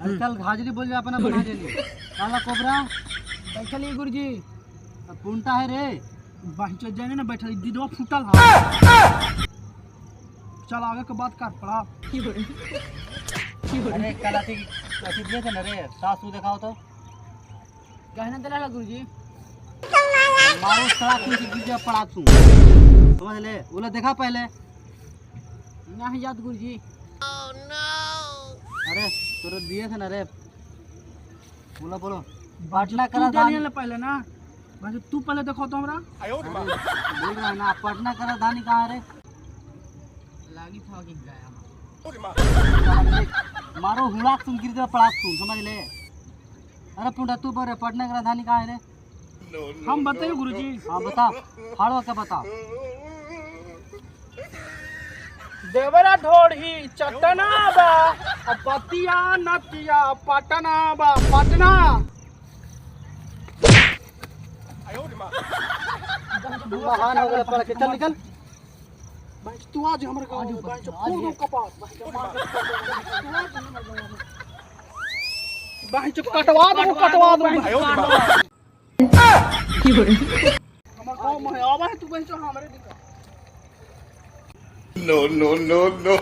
अरे चल हाजिरी बोल जा अपना बना देली। काला कोबरा बैठल है गुरुजी। पुंटा है रे बाहर जाने ना बैठल दीदवा फूटल है। चल आगे के बात कर पड़ा। अरे कल अथी अथी दिए थे ना रे सासू दिखाओ तो कहना दिला गुरुजी। मारो सड़ा तू गिर पड़ा तू समझ ले बोला देखा पहले नहीं याद गुरुजी। ओह नो अरे तोरे दिए थे ना रे बोला बोलो पटना करा धानी पहले ना भाई तू पहले देखो तो हमरा बोल रहा है ना पटना करा धानी कहां रे लागी था कि गया मारो हुड़ा तुम गिर दे पड़ा तू समझ ले। अरे पुंडा तू बोल रे पटना करा धानी कहां है रे? हम बताइए गुरुजी। हां बता फाड़ो के बता। देवरा ढोढ़ी चटना बा पतिया नतिया पटना बा पटना। महान हो गया पढ़ के चल निकल भाई तू आज हमरे गांव भाई फूल कपास भाई कटवा दो कटवा दो हमर गांव में आवा है तू भाई हमरे दिखा। No no no no.